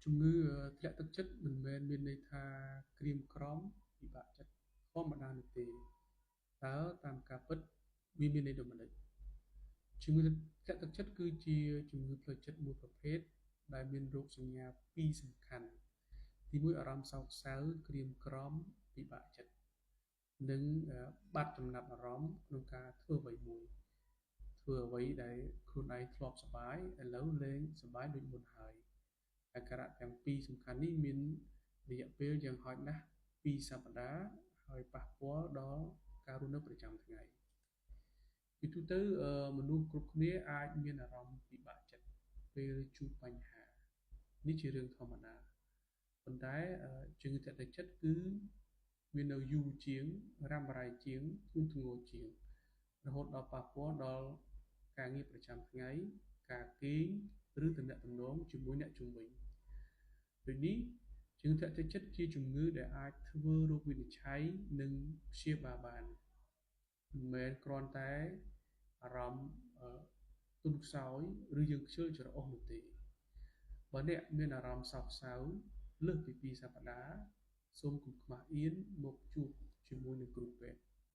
ជំងឺធ្លាក់ទឹកចិត្តមិនមែនមានន័យថាក្រៀមក្រំពិបាកចិត្តធម្មតានោះទេតើតាមការពិតវាមានន័យដូចម្តេចជំងឺធ្លាក់ទឹកចិត្តគឺជាជំងឺផ្លូវចិត្តមួយប្រភេទដែលមានរោគសញ្ញាពីរសំខាន់ទីមួយអារម្មណ៍សោកសៅក្រៀមក្រំពិបាកចិត្តនិងបាត់ចំណាប់អារម្មណ៍ក្នុងការធ្វើអ្វីមួយធ្វើអ្វីដែលខ្លួនឯងធ្លាប់សប្បាយឥឡូវលែងសប្បាយដូចមុនហើយអាការៈទាំងពីរសំខាន់នេះមានរយៈពេលយ៉ាងហោចណាស់2សប្តាហ៍ហើយប៉ះពាល់ដល់ការរស់នៅប្រចាំថ្ងៃពីទូទៅមនុស្សគ្រប់គ្នាអាចមានអារម្មណ៍ពិបាកចិត្តពេលជួបបញ្ហានេះជារឿងធម្មតាប៉ុន្តែជំងឺធ្លាក់ទឹកចិត្តគឺវានៅយូរជាងរ៉ាំរ៉ៃជាងធ្ងន់ធ្ងរជាងរហូតដល់ប៉ះពាល់ដល់ការងារប្រចាំថ្ងៃការគេងឬទំនាក់ទំនងជាមួយអ្នកជុំវិញដូចនេះជំងឺធ្លាក់ទឹកចិត្តជាជំងឺដែលអាចធ្វើរោគវិនិច្ឆ័យនិងព្យាបាលបានមិនមែនគ្រាន់តែអារម្មណ៍ទន់ខ្សោយឬយើងខ្ជិលច្រអូសនោះទេបើអ្នកមានអារម្មណ៍សោកសៅលើសពី2សប្តាហ៍សូមកុំខ្មាស់អៀនមកជួបជាមួយនឹងគ្រូពេទ្យ។